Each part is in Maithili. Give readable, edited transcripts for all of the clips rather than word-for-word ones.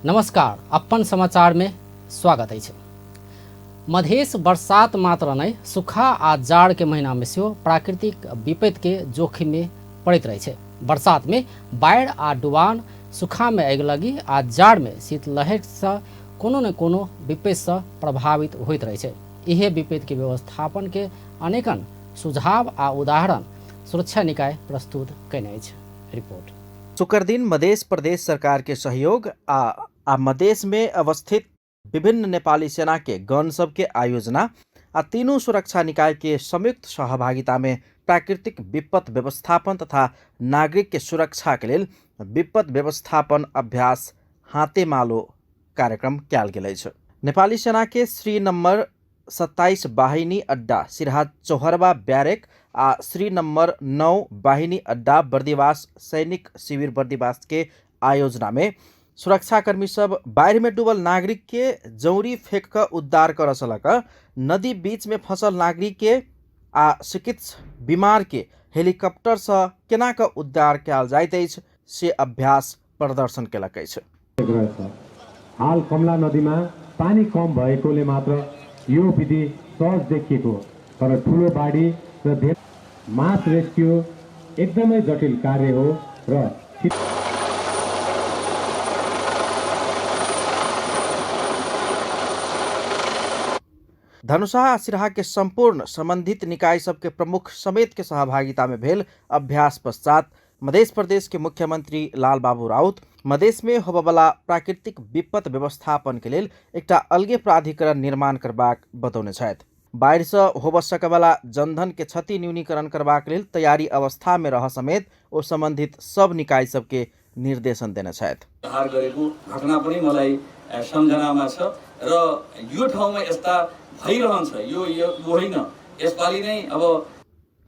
नमस्कार, अपन समाचार में स्वागत अछि। मधेश बरसात मात्र नहि, सूखा आ जाड़ के महीना में सेहो प्राकृतिक विपत्ति के जोखिम में पड़ैत रहै छै। बरसात में बाढ़ि आ डुबान, सूखा में अगिलगी आ जाड़ में शीतलहर से कोनो न कोनो विपत्ति से प्रभावित होइत रहै छै। इहे विपत्ति के व्यवस्थापन के अनेकन सुझाव आ उदाहरण सुरक्षा निकाय प्रस्तुत कयने अछि। रिपोर्ट। शुक्र दिन मध्य प्रदेश सरकार के सहयोग आ मधेश में अवस्थित विभिन्न नेपाली सेना के गण सब के आयोजना आ तीनू सुरक्षा निकाय के संयुक्त सहभागिता में प्राकृतिक विपत्ति व्यवस्थापन तथा नागरिक के सुरक्षा के लेल विपत्ति व्यवस्थापन अभ्यास हातेमालो कार्यक्रम कयल गेल अछि। नेपाली सेना के श्री नंबर 27 बाहिनी अड्डा सिरहा चौहरवा बैरेक आ श्री नंबर 9 बाहिनी अड्डा बर्दिवास सैनिक शिविर बर्दिवास के आयोजना में सुरक्षाकर्मी सब बाढ़ि में डूबल नागरिक के जौरी फेंक कऽ उद्धार करऽ सँ लऽ कऽ नदी बीच में फंसल नागरिक के आ चिकित्सा बीमार के हेलीकॉप्टर सँ केना कऽ उद्धार कयल जाइत अछि से अभ्यास प्रदर्शन केलक अछि। हाल कमला नदीमा पानी कम भएकोले मात्र यो विधि सहज देखिएको, तर ठुलो बाढी र धेरै मास रेस्क्यू एकदमै जटिल कार्य हो र धनुषा आ सिरहा के संपूर्ण संबंधित निकाय सबके प्रमुख समेत के सहभागिता में भेल अभ्यास पश्चात मध्य प्रदेश के मुख्यमंत्री लालबाबू राउत मधेश में होबयवला प्राकृतिक विपत्ति व्यवस्थापन के लेल एकटा अलगे प्राधिकरण निर्माण करबाक बतौने छथि। बाढ़ि से होबय सकयवला जनधन के क्षति न्यूनीकरण करबाक लेल तैयारी अवस्था में रह समेत ओ संबंधित सब निकाय सबके निर्देशन देने छथि। उद्धार गरेको घटना पनि मलाई सम्झनामा छ र यो ठाउँमा यस्ता भइरहन्छ, यो होइन, यसपालि नै अब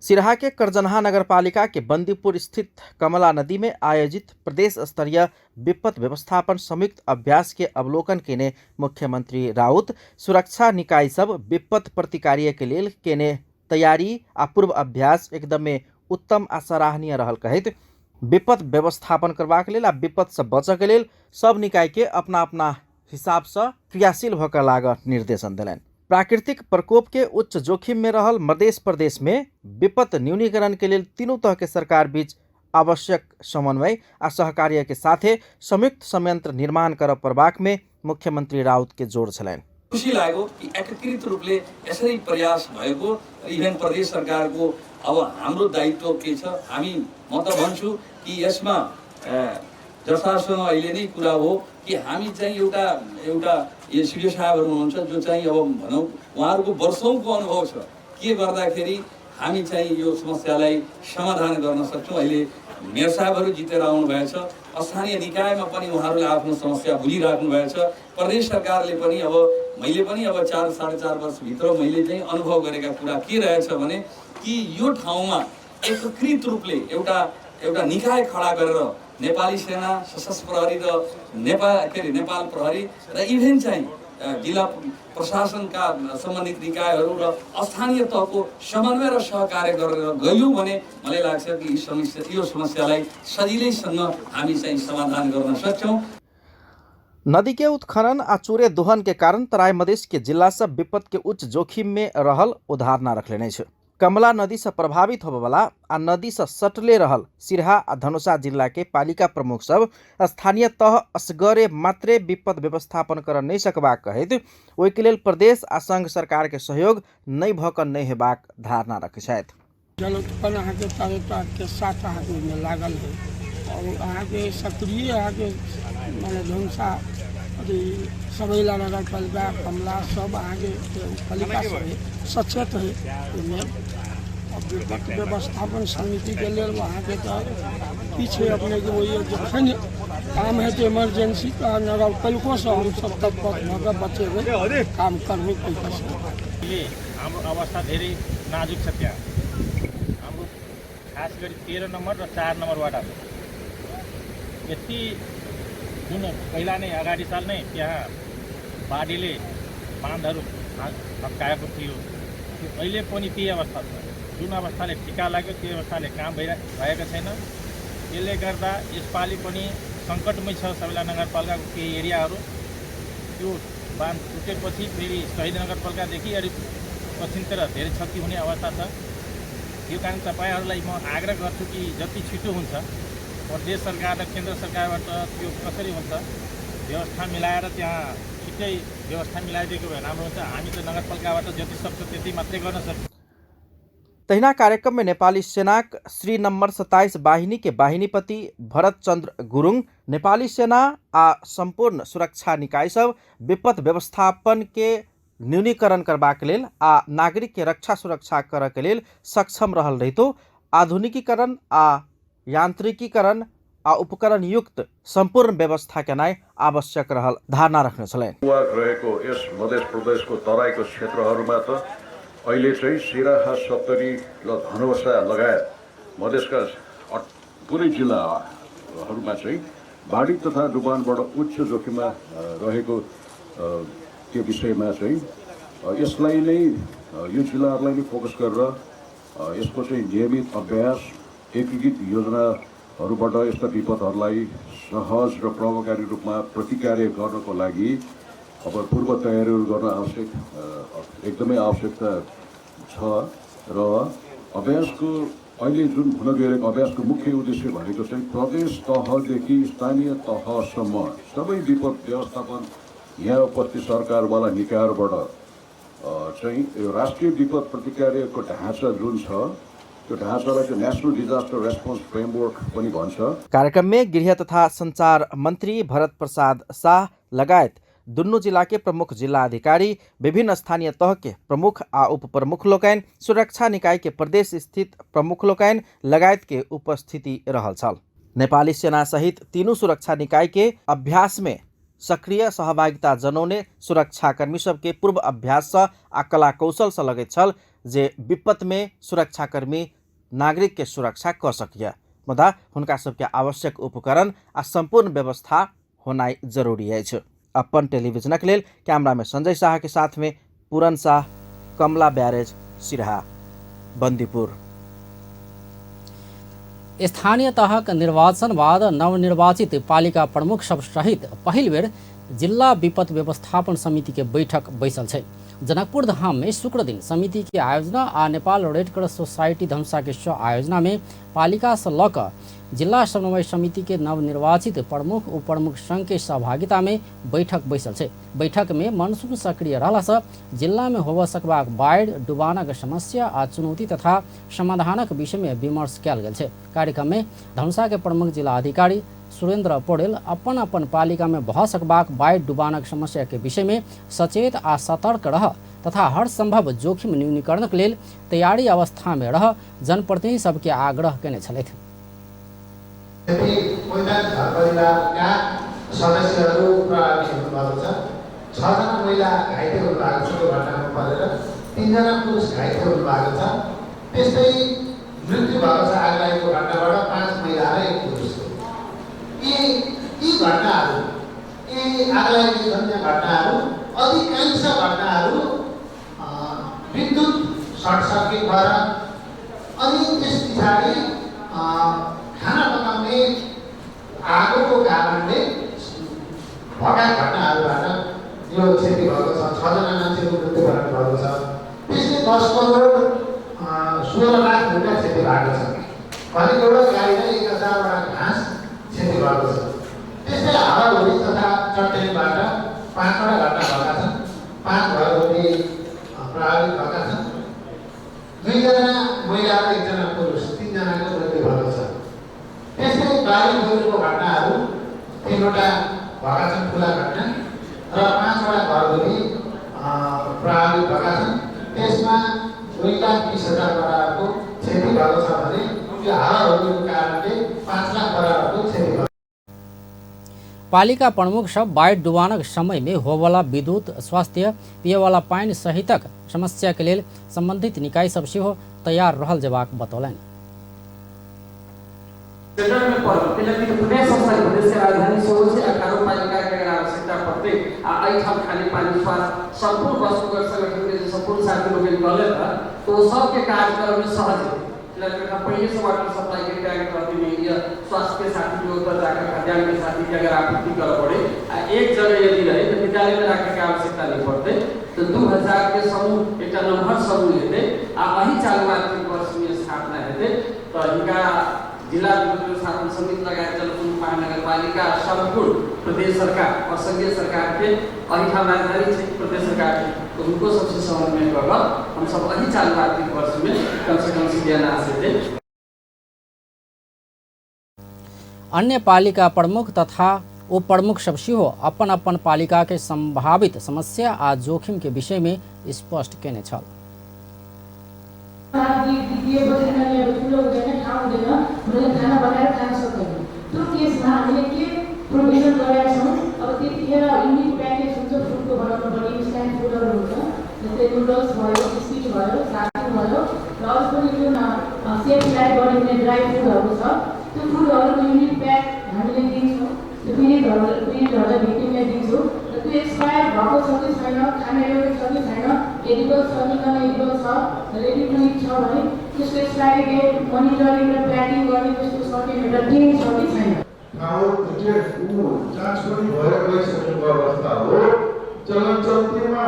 सिरहा के करजनहा नगरपालिका के बंदीपुर स्थित कमला नदी में आयोजित प्रदेश स्तरीय विपत्ति व्यवस्थापन संयुक्त अभ्यास के अवलोकन केने मुख्यमंत्री राउत सुरक्षा निकाय सब विपत्ति प्रतिकार्य के लेल केने तैयारी आ पूर्व अभ्यास एकदमे उत्तम आ सराहनीय रहल कहैत विपत्ति व्यवस्थापन करबाक लेल आ विपत्ति से बचऽ के लेल सब निकाय के अपना अपना हिसाब से क्रियाशील भऽ कऽ लागऽ निर्देशन देलनि। प्राकृतिक प्रकोप के उच्च जोखिम में रहल मध्य प्रदेश में विपत्ति न्यूनीकरण के लेल तीनू तह के सरकार बीच आवश्यक समन्वय आ सहकार्य के साथे संयुक्त संयंत्र निर्माण करऽ पड़बाक में मुख्यमंत्री राउत के जोर छलनि। खुसी लाग्यो कि एकीकृत रूपले यसरी प्रयास भएको। इभेन प्रदेश सरकारको अब हाम्रो दायित्व के छ, म त भन्छु कि यसमा जससँग अहिले नै कुरा हो कि हामी चाहिँ एउटा यो सिडिओ साहबहरू हुनुहुन्छ जो चाहिँ अब भनौँ उहाँहरूको वर्षौँको अनुभव छ के गर्दाखेरि हामी चाहिँ यो समस्यालाई समाधान गर्न सक्छौँ। अहिले मेयर साहबहरू जितेर आउनुभएछ, स्थानीय निकायमा पनि उहाँहरूले आफ्नो समस्या बुझिराख्नु भएछ। प्रदेश सरकारले पनि अब मैले पनि अब 4 साढे 4 वर्षभित्र मैले चाहिँ अनुभव गरेका कुरा के रहेछ भने कि यो ठाउँमा एकीकृत रूपले एउटा निकाय खडा गरेर नेपाली सेना, सशस्त्र प्रहरी र नेपाल प्रहरी र इभेन चाहिँ जिल्ला प्रशासनका सम्बन्धित निकायहरू र स्थानीय तहको समन्वय र सहकार्य गरेर गयौँ भने मलाई लाग्छ कि यो समस्यालाई सजिलैसँग हामी चाहिँ समाधान गर्न सक्छौँ। नदी के उत्खनन आ चूरे दोहन के कारण तराई मधेश के जिला सब विपत्ति के उच्च जोखिम में रहल उदाहरण रखलेने छै। कमला नदी से प्रभावित होबयवला आ नदी से सटले रहल सिरहा आ धनुषा जिला के पालिका प्रमुख सब स्थानीय तह असगरे मात्रे विपद व्यवस्थापन कर नहीं सकबाक कहैत ओहिके लेल प्रदेश आ संघ सरकार के सहयोग नहीं भऽ कऽ नहीं हेबाक धारणा रखै छथि। जल उत्पन्न अहाँके तरह के साथ अहाँके ओहिमे लागल है और अहाँके सक्रिय अहाँके माने धनुषा अथी सबैला नगरपालिका कमला सब अहाँके पालिका सब है सचेत है ओहिमे। अब विपत्ति व्यवस्थापन समिति के लेल अहाँके तऽ की छै अपनेके ओहि जखन काम हेतै इमरजेंसी तऽ नगरपालिकोसँ हमसब तत्पर भऽ कऽ बचेबै, काम करबै। पैसा हाम्रो अवस्था धेरै नाजुक छ त्यहाँ। हाम्रो खास गरी 13 नम्बर र 4 नम्बर वार्ड यति जुन पहिला नै अगाडि साल नै त्यहाँ बाढीले बाँधहरू भत्काएको थियो, त्यो अहिले पनि त्यही अवस्था छ। जुन अवस्थाले ठिका लाग्यो त्यो अवस्थाले काम भएको छैन। यसले गर्दा यसपालि पनि सङ्कटमै छ सबैला नगरपालिकाको केही एरियाहरू। त्यो बाँध टुटेपछि फेरि शहीद नगरपालिकादेखि अलि पश्चिमतिर धेरै क्षति हुने अवस्था छ। यो कारण तपाईँहरूलाई म आग्रह गर्छु कि जति छिटो हुन्छ प्रदेश सरकार र केन्द्र सरकारबाट त्यो कसरी हुन्छ व्यवस्था मिलाएर त्यहाँ छिट्टै व्यवस्था मिलाइदिएको भए राम्रो हुन्छ। हामी त नगरपालिकाबाट जति सक्छ त्यति मात्रै गर्न सक्छौँ। तहिना कार्यक्रम में नेपाली सेनाक श्री नंबर 27 वाहिनी के वाहिनीपति भरत चंद्र गुरुङ नेपाली सेना आ संपूर्ण सुरक्षा निकाय सब विपद व्यवस्थापन के न्यूनीकरण करबाक लेल आ नागरिक के रक्षा सुरक्षा करऽ के लेल सक्षम रहल रहितो आधुनिकीकरण आ यांत्रिकीकरण आ उपकरण युक्त संपूर्ण व्यवस्था केनाइ आवश्यक रहल धारणा रखने छलनि। रहेको यस मध्य प्रदेशको तराईको क्षेत्रहरूमा त अहिले चाहिँ सिराहा, सप्तरी र धनुषा लगायत मधेसका पुरै जिल्लाहरूमा चाहिँ बाढी तथा डुबानबाट उच्च जोखिममा रहेको त्यो विषयमा चाहिँ यसलाई नै यो जिल्लाहरूलाई नै फोकस गरेर यसको चाहिँ नियमित अभ्यास, एकीकृत योजनाहरूबाट यस्ता विपदहरूलाई सहज र प्रभावकारी रूपमा प्रतिकार्य गर्नको लागि अब पूर्व तयारीहरू गर्न आवश्यक एकदमै आवश्यकता छ। र अभ्यासको अहिले जुन हुन गइरहेको अभ्यासको मुख्य उद्देश्य भनेको चाहिँ प्रदेश तहदेखि स्थानीय तहसम्म सबै विपद व्यवस्थापन यहाँ उपस्थित सरकारवाला निकायहरूबाट चाहिँ यो राष्ट्रिय विपद प्रतिकार्यको ढाँचा जुन छ त्यो ढाँचालाई चाहिँ नेसनल डिजास्टर रेस्पोन्स फ्रेमवर्क पनि भन्छ। कार्यक्रम में गृह तथा संचार मंत्री भरत प्रसाद शाह लगायत दुनू जिला के प्रमुख जिला अधिकारी, विभिन्न स्थानीय तह के प्रमुख आ उप प्रमुख लोकनि, सुरक्षा निकाय के प्रदेश स्थित प्रमुख लोकनि लगायत के उपस्थिति रहल छल। नेपाली सेना सहित तीनू सुरक्षा निकाय के अभ्यास में सक्रिय सहभागिता जनौने सुरक्षाकर्मी सबके पूर्व अभ्यास सँ आ कला कौशल सँ लगैत छल जे विपत में सुरक्षाकर्मी नागरिक के सुरक्षा कऽ सकिए, मुदा हुनका सबके आवश्यक उपकरण आ संपूर्ण व्यवस्था होनाइ जरूरी अछि। अपन टेलीविजनक लेल कैमरा में संजय शाह के साथ में पूरन शाह, कमला बैरेज, सिरहा, बंदीपुर। स्थानीय तहक निर्वाचन बाद नवनिर्वाचित पालिका प्रमुख सब सहित पहिल बेर जिल्ला विपद व्यवस्थापन समिति के बैठक बैसल छै। जनकपुर धाम में शुक्र दिन समिति के आयोजना आ Nepal red cross society Dhanusha के सह आयोजना में पालिका से लऽ कऽ जिल्ला समन्वय समिति के नवनिर्वाचित प्रमुख उपप्रमुख संघ के सहभागिता में बैठक बैसल छै। बैठक में मनसून सक्रिय रहला सँ जिल्ला में होबय सकबाक बाढ़ि डुबानक समस्या आ चुनौती तथा समाधानक विषय में विमर्श कयल गेल छै। कार्यक्रम में धनुषा के प्रमुख जिला अधिकारी सुरेंद्र पौडेल अपन अपन पालिका में भऽ सकबाक बाढ़ि डुबानक समस्या के विषय में सचेत आ सतर्क रह तथा हर संभव जोखिम न्यूनीकरणक लेल तैयारी अवस्था में रह जनप्रतिनिधि सबके आग्रह केने छलथि। 45 घर परिवारका सदस्यहरू प्रभावित हुनुभएको छ। 6 जना महिला घाइते हुनुभएको छ त्यो घटनामा परेर, 3 जना पुरुष घाइते हुनुभएको छ। त्यस्तै मृत्यु भएको छ आगलागीको घटनाबाट 5 महिला र 1 पुरुष। यी घटनाहरू, यी आगलागी जन्य घटनाहरू, अधिकांश घटनाहरू विद्युत सर्ट सर्किट भएर अनि त्यस पछाडि खाना पकाउने आगोको कारणले भएका घटनाहरूबाट यो क्षति भएको छ। 6 जना मान्छेको मृत्युवरण भएको छ। त्यसले 10 करोड 16 लाख रुपियाँ क्षति भएको छ। भनेको एउटा गाडीलाई 1000वटा घाँस क्षति भएको छ। त्यस्तै हावाहुरी तथा चट्याङबाट 5वटा घटना भएका छन्। 5 घरहुरी प्रभावित भएका छन्। 2 जना महिला र 1 जना पुरुष, 3 जनाको मृत्यु भएको छ। त्यस्तै बाढी पहिरोको घटनाहरू 3वटा भएका छन्, ठुला घटना, र 5वटा घरधुरी प्रभावित भएका छन्। त्यसमा 2,20,000 बराबरको क्षति भएको छ भने यो हावाहुरीको कारणले 5 लाख बराबरको क्षति भएको। पालिका प्रमुख सब बाढ़ि डुबानक समय में होवला विद्युत, स्वास्थ्य, पियवाला पानि सहितक समस्या के लेल संबंधित निकाय सब सेहो तैयार रहल जेबाक बतौलनि। सेंटर में पड़ल कैलाकि प्रदेश संस्था प्रदेश के राजधानी सेहो छै आ गाउँपालिका के अगर आवश्यकता पड़तै आ एहिठाम खाली पानी स्वास्थ्य सम्पूर्ण वस्तुगत संगठन के जे सम्पूर्ण साथी लोकनि कहलथि हँ तो ओ सबके कार्यक्रम में सहज हेतै। तिनका पहिले से वाटर सप्लाई के टैंक रहते में या स्वास्थ्य के साथी के ऊपर जाकर खाद्यान्न के साथी के अगर आपूर्ति कर पड़े आ एक जगह यदि रहे तो विद्यालय में राखे के आवश्यकता नहीं पड़ते। तो 2000 के समूह एक नम्हर समूह हेतै आ अही चालू आर्थिक वर्ष में स्थापना हेतै। तो हिनका जिला व्यवस्थापन समिति लगायत जलपुर महानगरपालिका सम्पूर्ण प्रदेश सरकार और संघीय सरकार के अहिठाम राजधानी छै प्रदेश सरकार के, तो उनको सबसे समन्वय कऽ हम सब अही चालू आर्थिक वर्ष में कम से कम शिलान्यास हेतै। अन्य पालिका प्रमुख तथा उप प्रमुख सब सेहो अपन अपन पालिका के संभावित समस्या आ जोखिम के विषय में स्पष्ट केने छल। ठुलो हुँदैन, ठाउँ हुँदैन, उनीहरूले खाना बनाएर खान सक्दैन। त्यो केसमा हामीले के प्रोभिजन गरेका छौँ, अब त्यतिखेर युनिट प्याकेज हुन्छ फुडको बनाउनु पर्ने, इन्स्ट्यान्ट फुडहरू हुन्छ, जस्तै नुडल्स भयो, बिस्किट भयो, साबुन भयो र अझ पनि जुन सेल्फ लाइफ बनाउने ड्राई फुडहरू छ त्यो फुडहरूको युनिट प्याक हामीले दिन्छौँ, त्यो पीडितहरूलाई भिक्टिमलाई दिन्छौँ र त्यो एक्सपायर भएको छ कि छैन, खान योग्य छ कि छैन, एडिबल छ कि नन एडिबल छ, रेडी टु it छ भने त्यसको एक्सपायरी डेट मोनिटरिङ र प्याकिङ गर्ने त्यस्तो सर्टेन एउटा टिम छ कि छैन। जाँच पनि भएर गइसकेको अवस्था हो। चलन चल्तीमा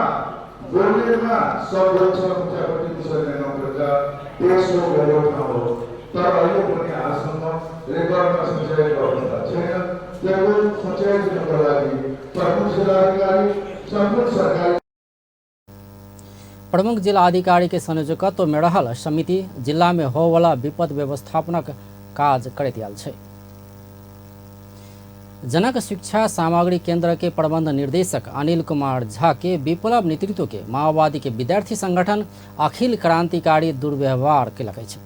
बोल्नेमा सब बोल्छ, मुखियापट्टि त्यसरी नप्रजा तेस्रो गएको ठाउँ हो, तर अहिले पनि आजसम्म रेकर्डमा सच्याएको अवस्था छैन। त्यसको सच्याइदिनको लागि प्रमुख जिल्लाधिकारी सम्पूर्ण सरकारी प्रमुख जिला अधिकारी के संयोजकत्व में रहल समिति जिला में होवला विपद व्यवस्थापनक काज करैत आयल छै। जनक शिक्षा सामग्री केंद्र के प्रबंध निर्देशक अनिल कुमार झा के विप्लव नेतृत्व के माओवादी के विद्यार्थी संगठन अखिल क्रांतिकारी दुर्व्यवहार केलक अछि।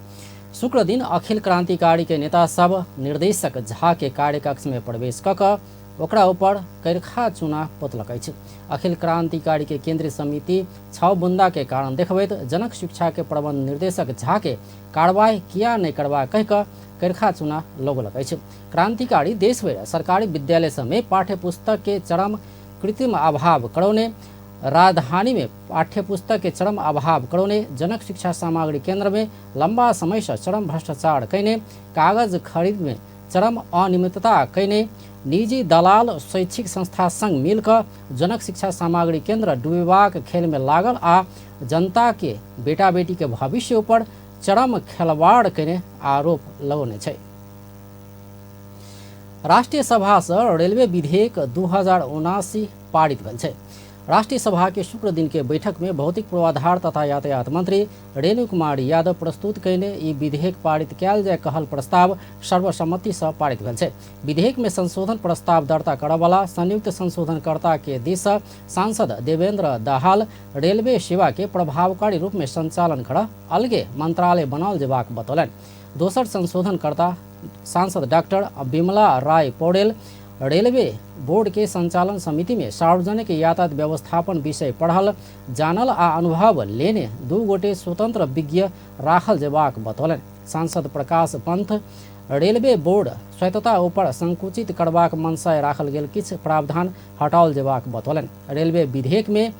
शुक्र दिन अखिल क्रांतिकारी के नेता सब निर्देशक झा के कार्यकक्ष में प्रवेश कऽ कऽ ओकरा ऊपर कैरखा चूना पोतलक अछि। अखिल क्रांतिकारी के केंद्रीय समिति 6 बुंदा के कारण देखबैत जनक शिक्षा के प्रबंध निर्देशक झा के कार्रवाई किया नहीं करबा कहि कऽ कैरखा चूना लगौलक अछि। क्रांतिकारी देशभरि सरकारी विद्यालय सभमे पाठ्य पुस्तक के चरम कृत्रिम अभाव करौने, राजधानी में पाठ्य पुस्तक के चरम अभाव करौने, जनक शिक्षा सामग्री केंद्र में लंबा समय से चरम भ्रष्टाचार कयने, कागज खरीद में चरम अनियमितता कयने, निजी दलाल शैक्षिक संस्था संग मिलकर जनक शिक्षा सामग्री केंद्र डुबेबाक खेल में लागल आ जनता के बेटा बेटी के भविष्य ऊपर चरम खेलवाड़ कयने आरोप लगौने छै। राष्ट्रिय सभा से रेलवे विधेयक 2079 पारित भेल छै। राष्ट्रिय सभा के शुक्र दिन के बैठक में भौतिक पूर्वाधार तथा यातायात मंत्री रेणु कुमार यादव प्रस्तुत कयने ई विधेयक पारित कयल जाय कहल प्रस्ताव सर्वसम्मति से पारित भेल छै। विधेयक में संशोधन प्रस्ताव दर्ता करऽवला संयुक्त संशोधनकर्ता के दिस सांसद देवेंद्र दाहाल रेलवे सेवा के प्रभावकारी रूप में संचालन कर अलगे मंत्रालय बनाओल जेबाक बतौलनि। दोसर संशोधनकर्ता सांसद डॉक्टर बिमला राय पौडेल रेलवे बोर्ड के संचालन समिति में सार्वजनिक यातायात व्यवस्थापन विषय पढ़ल जानल आ अनुभव लेने 2 गोटे स्वतंत्र विज्ञ राखल जेबाक बतौलनि। सांसद प्रकाश पंथ रेलवे बोर्ड स्वायत्तता ऊपर संकुचित करबाक मनसाय राखल गेल किछु प्रावधान हटाओल जेबाक बतौलनि। रेलवे विधेयक में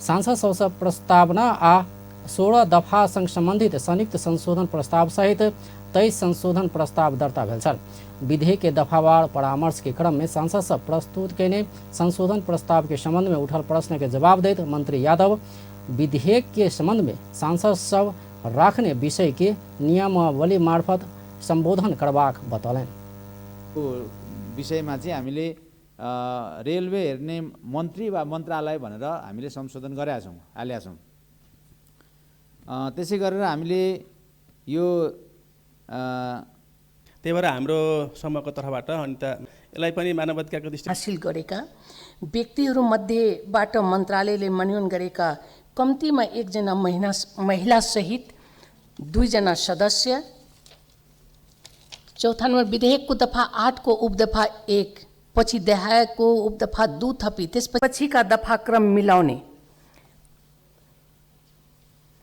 सांसद सबसँ प्रस्तावना आ 16 दफा संग संबंधित संयुक्त संशोधन प्रस्ताव सहित 23 संशोधन प्रस्ताव दर्ता भेल छल। विधेयक के दफावार परामर्श के क्रम में सांसद सब प्रस्तुत कयने संशोधन प्रस्ताव के संबंध में उठल प्रश्न के जवाब दैत मंत्री यादव विधेयक के संबंध में सांसद सब राखने विषय के नियमावली मार्फत संबोधन करबाक बतौलनि। विषयमा चाहिँ हामीले रेलवे हेर्ने मन्त्री वा मन्त्रालय भनेर हामीले संशोधन गरेका छौँ, हालेका छौँ। त्यसै गरेर हामीले यो त्यही भएर हाम्रो समूहको तर्फबाट अनि त यसलाई पनि मानवाधिकारको दृष्टि हासिल गरेका व्यक्तिहरूमध्येबाट मन्त्रालयले मनोनयन गरेका कम्तीमा एकजना महिला सहित 2 जना सदस्य। चौथा नम्बर विधेयकको दफा 8 को उपदफा 1 पछि देहायको उपदफा 2 थपी त्यसपछिका दफा क्रम मिलाउने।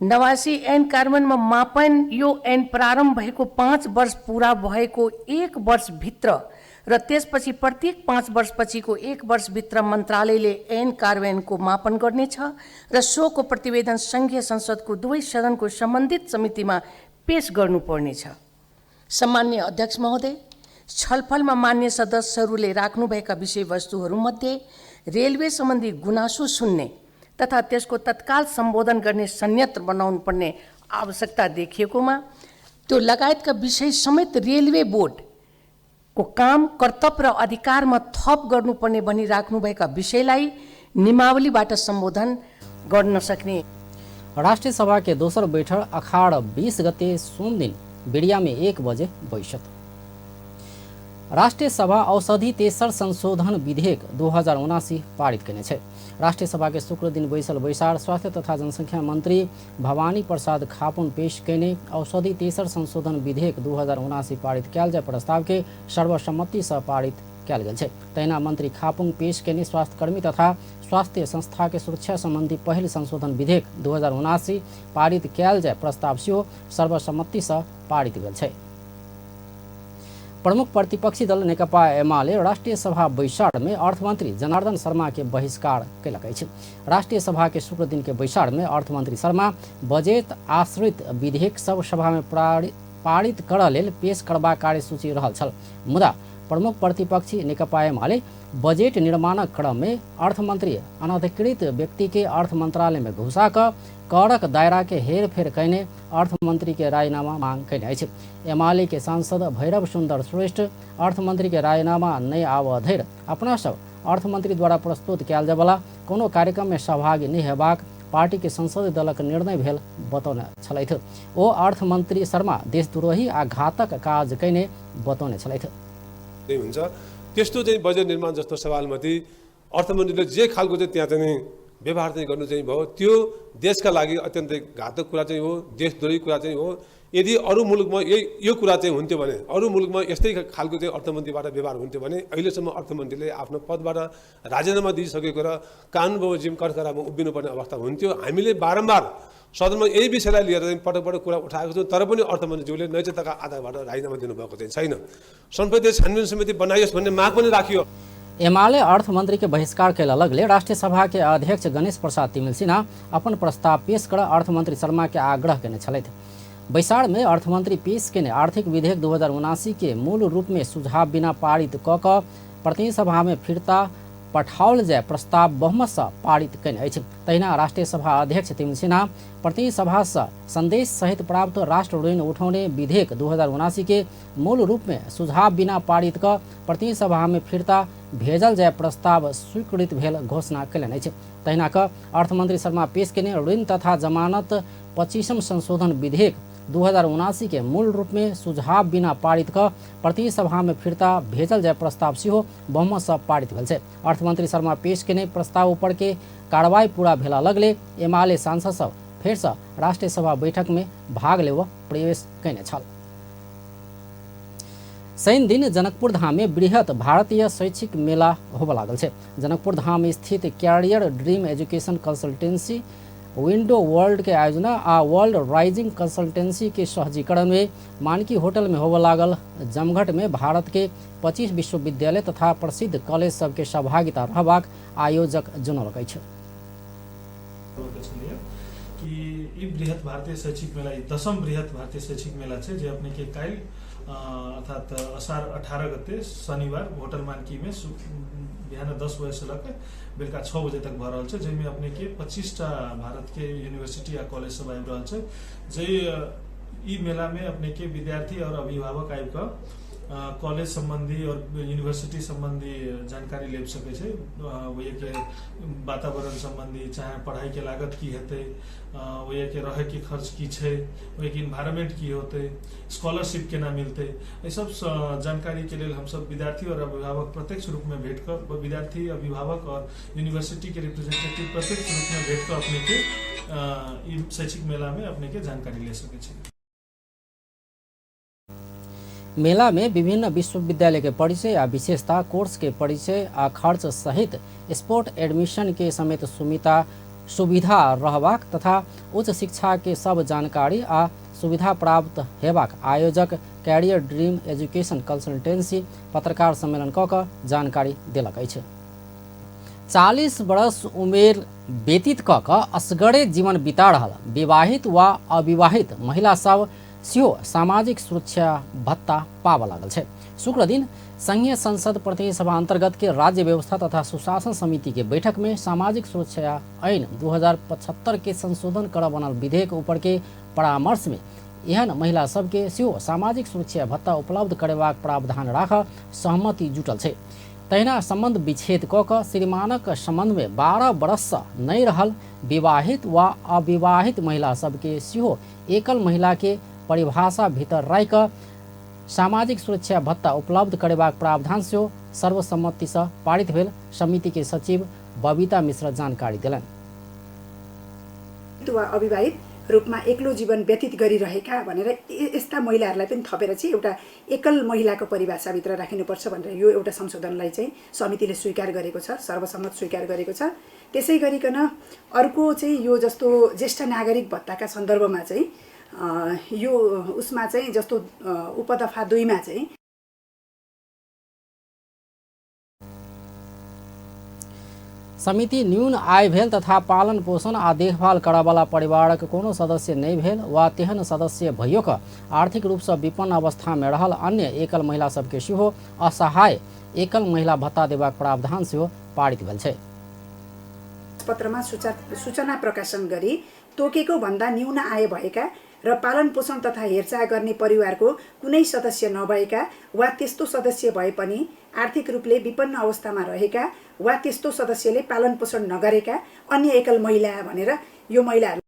89 ऐन कार्यान्वयनमा मापन यो ऐन प्रारम्भ भएको 5 वर्ष पुरा भएको 1 वर्षभित्र र त्यसपछि प्रत्येक 5 वर्षपछिको 1 वर्षभित्र मन्त्रालयले ऐन कार्यान्वयनको मापन गर्नेछ र सोको प्रतिवेदन सङ्घीय संसदको दुवै सदनको सम्बन्धित समितिमा पेश गर्नुपर्नेछ। सम्माननीय अध्यक्ष महोदय, छलफलमा मान्य सदस्यहरूले राख्नुभएका विषयवस्तुहरूमध्ये रेलवे सम्बन्धी गुनासो सुन्ने तथा त्यसको तत्काल सम्बोधन गर्ने संयन्त्र बनाउनु पर्ने आवश्यकता देखिएकोमा त्यो लगायतका विषय समेत रेलवे बोर्डको काम, कर्तव्य र अधिकारमा थप गर्नुपर्ने भनी राख्नुभएका विषयलाई नियमावलीबाट सम्बोधन गर्न सक्ने। राष्ट्रिय सभा के दोसर बैठक अखाड़ 20 गते सोम दिन बिड़िया में 1 बजे बैसत। राष्ट्रिय सभा औषधि तेसर संशोधन विधेयक 2079 पारित केने छै। राष्ट्रिय सभा के शुक्र दिन बैसल बैसार स्वास्थ्य तथा जनसंख्या मंत्री भवानी प्रसाद खापुन पेश केने औषधि तेसर संशोधन विधेयक 2079 पारित कयल जाय प्रस्ताव के सर्वसम्मति से पारित कयल गेल छै। तहिना मंत्री खापुंग पेश केने स्वास्थ्यकर्मी तथा स्वास्थ्य संस्था के सुरक्षा संबंधी पहिल संशोधन विधेयक 2079 पारित कयल जाय प्रस्ताव सेहो सर्वसम्मति से पारित भेल छै। प्रमुख प्रतिपक्षी दल नेकपा एमाले राष्ट्रिय सभा बैसार में अर्थमंत्री जनार्दन शर्मा के बहिष्कार कयलक अछि। राष्ट्रिय सभा के शुक्र दिन के बैसार में अर्थमंत्री शर्मा बजट आश्रित विधेयक सब सभा में पारित करऽ लेल पेश करबाक कार्यसूची रहल छल। मुदा प्रमुख प्रतिपक्षी नेकपा एमाले बजट निर्माणक क्रम में अर्थमंत्री अनधिकृत व्यक्ति के अर्थ मंत्रालय में घुसा कऽ करक दायरा के हेरफेर कयने अर्थमंत्री के राजीनामा मांग कयने अछि। एमाले के सांसद भैरव सुंदर श्रेष्ठ अर्थमंत्री के राजीनामा नहि आबऽ धरि अपना सब अर्थमंत्री द्वारा प्रस्तुत कयल जायवला कोनो कार्यक्रम में सहभागी नहि हेबाक पार्टी के संसदीय दलक निर्णय भेल बतौने छलथि। ओ अर्थमंत्री शर्मा देशद्रोही आ घातक काज कयने बतौने छलथि। हुन्छ त्यस्तो चाहिँ बजेट निर्माण जस्तो सवालमाथि अर्थमन्त्रीले जे खालको चाहिँ त्यहाँ चाहिँ व्यवहार चाहिँ गर्नु चाहिँ भयो त्यो देशका लागि अत्यन्तै घातक कुरा चाहिँ हो, देशद्रोही कुरा चाहिँ हो। यदि अरू मुलुकमा यही यो कुरा चाहिँ हुन्थ्यो भने, अरू मुलुकमा यस्तै खालको चाहिँ अर्थमन्त्रीबाट व्यवहार हुन्थ्यो भने अहिलेसम्म अर्थमन्त्रीले आफ्नो पदबाट राजीनामा दिइसकेको र कानुन बमोजिम कठघरामा उभिनुपर्ने अवस्था हुन्थ्यो। हामीले बारम्बार सदनमा यही विषयलाई लिएर चाहिँ पटक पटक कुरा उठाएको छौँ, तर पनि अर्थमन्त्रीज्यूले नैतिकताका आधारबाट राजीनामा दिनुभएको चाहिँ छैन। सम्पत्ति छानबिन समिति बनाइयोस् भन्ने माग पनि राखियो। एमाले अर्थमंत्री के बहिष्कार के लगले राष्ट्रिय सभा के अध्यक्ष गणेश प्रसाद तिमिल सिन्हा अपन प्रस्ताव पेश कर अर्थमंत्री शर्मा के आग्रह केने छलथि। बैसार में अर्थमंत्री पेश केने आर्थिक विधेयक 2079 के मूल रूप में सुझाव बिना पारित क प्रतिनिधि सभा में फिर्ता पठाओल जाय प्रस्ताव बहुमत से पारित केने अछि। तहिना राष्ट्रिय सभा अध्यक्ष तिमिल सिन्हा प्रतिनिधि सभा से संदेश सहित प्राप्त राष्ट्र ऋण उठौने विधेयक 2079 के मूल रूप में सुझाव बिना पारित क प्रतिनिधि सभा में फिर्ता भेजल जाय प्रस्ताव स्वीकृत भेल घोषणा कयलनि अछि। तहिना क अर्थमंत्री शर्मा पेश केने ऋण तथा जमानत 25 संशोधन विधेयक 2079 के मूल रूप में सुझाव बिना पारित क प्रतिनिधि सभा में फिर्ता भेजल जाय प्रस्ताव सेहो बहुमत से पारित भेल छै। अर्थमंत्री शर्मा पेश केने प्रस्ताव ऊपर के कार्रवाई पूरा भेला लगले एमाले सांसद सब फेर से राष्ट्रिय सभा बैठक में भाग लेबऽ प्रवेश कयने छल। शनि दिन जनकपुर धाम में बृहत भारतीय शैक्षिक मेला होबऽ लागल छै। जनकपुर धाम स्थित career dream education consultancy window world के आयोजना आ वर्ल्ड राइजिंग कंसल्टेंसी के सहजीकरण में मानकी होटल में होबऽ लागल जमघट में भारत के 25 विश्वविद्यालय तथा प्रसिद्ध कॉलेज सबके सहभागिता रहबाक आयोजक जनौलक अछि। कि ई बृहत भारतीय शैक्षिक मेला 10म बृहत भारतीय शैक्षिक मेला छै जे अपने के काल्हि अर्थात असार 18 गते शनिवार होटल मानकी में बिहान 10 बजे से लग बेलुका 6 बजे तक भऽ रहल छै, जाहिमे अपने के 25टा भारत के यूनिवर्सिटी आ कॉलेज सब आबि रहल छै। जे ई मेला में अपने के विद्यार्थी और अभिभावक आबि कऽ कॉलेज संबंधी और यूनिवर्सिटी संबंधी जानकारी ले सकै छै, वही के वातावरण संबंधी, चाहे पढ़ाई के लागत की हेतै, वही के रहे के खर्च की छै, वही के इन्वायरमेंट की होतै, स्कॉलरशिप केना मिलतै, एहि सब जानकारी के लेल हमसब विद्यार्थी और अभिभावक प्रत्यक्ष रूप में भेंट कऽ, विद्यार्थी अभिभावक और यूनिवर्सिटी के रिप्रेजेंटेटिव प्रत्यक्ष रूप में भेंट कऽ अपने के ई शैक्षिक मेला में अपने के जानकारी ले सकै छै। मेला में विभिन्न विश्वविद्यालय के परिचय आ विशेषता, कोर्स के परिचय आ खर्च सहित स्पोर्ट एडमिशन के समेत सुविधा रहबाक तथा उच्च शिक्षा के सब जानकारी आ सुविधा प्राप्त हेबाक आयोजक कैरियर ड्रीम एजुकेशन कंसल्टेंसी पत्रकार सम्मेलन क जानकारी देलक अछि। 40 वर्ष उमेर व्यतीत क असगरे जीवन बिता रहल विवाहित वा अविवाहित महिला सब सेहो सामाजिक सुरक्षा भत्ता पाबऽ लागल छै। शुक्र दिन संघीय संसद प्रतिनिधि सभा अंतर्गत के राज्य व्यवस्था तथा सुशासन समिति के बैठक में सामाजिक सुरक्षा ऐन 2075 के संशोधन कर बनल विधेयक ऊपर के परामर्श में एहन महिला सबके सेहो सामाजिक सुरक्षा भत्ता उपलब्ध करेबाक प्रावधान राख सहमति जुटल छै। तहिना संबंध विच्छेद कऽ कऽ श्रीमानक संबंध में 12 वर्षसँ नहि रहल विवाहित वा अविवाहित महिला सबके सेहो एकल महिला के परिभाषा भीतर राखि कऽ सामाजिक सुरक्षा भत्ता उपलब्ध करेबाक प्रावधान सेहो सर्वसम्मतिसँ पारित भेल समिति के सचिव बबीता मिश्र जानकारी देलनि। वा अविवाहित रूपमा एक्लो जीवन व्यतीत गरिरहेका भनेर यस्ता महिलाहरूलाई पनि थपेर चाहिँ एउटा एकल महिलाको परिभाषाभित्र राखिनुपर्छ भनेर यो एउटा संशोधनलाई चाहिँ समितिले स्वीकार गरेको छ, सर्वसम्मत स्वीकार गरेको छ। त्यसै गरिकन अर्को चाहिँ यो जस्तो ज्येष्ठ नागरिक भत्ताका सन्दर्भमा चाहिँ यो उसमा चाहिँ जस्तो उपदफा 2 मा चाहिँ समिति न्यून आय भेल तथा पालन पोषण आ देखभाल करऽवला परिवारक कोनो सदस्य नहि भेल वा तेहन सदस्य भइयो कऽ आर्थिक रूपसँ विपन्न अवस्थामे रहल अन्य एकल महिला सबके सेहो असहाय एकल महिला भत्ता देबाक प्रावधान सेहो पारित भेल छै। पत्रमा सूचना प्रकाशन गरी तोकेको भन्दा न्यून आय भएका र पालन पोषण तथा हेरचाह गर्ने परिवारको कुनै सदस्य नभएका वा त्यस्तो सदस्य भए पनि आर्थिक रूपले विपन्न अवस्थामा रहेका वा त्यस्तो सदस्यले पालन पोषण नगरेका अन्य एकल महिला भनेर यो महिलाहरू।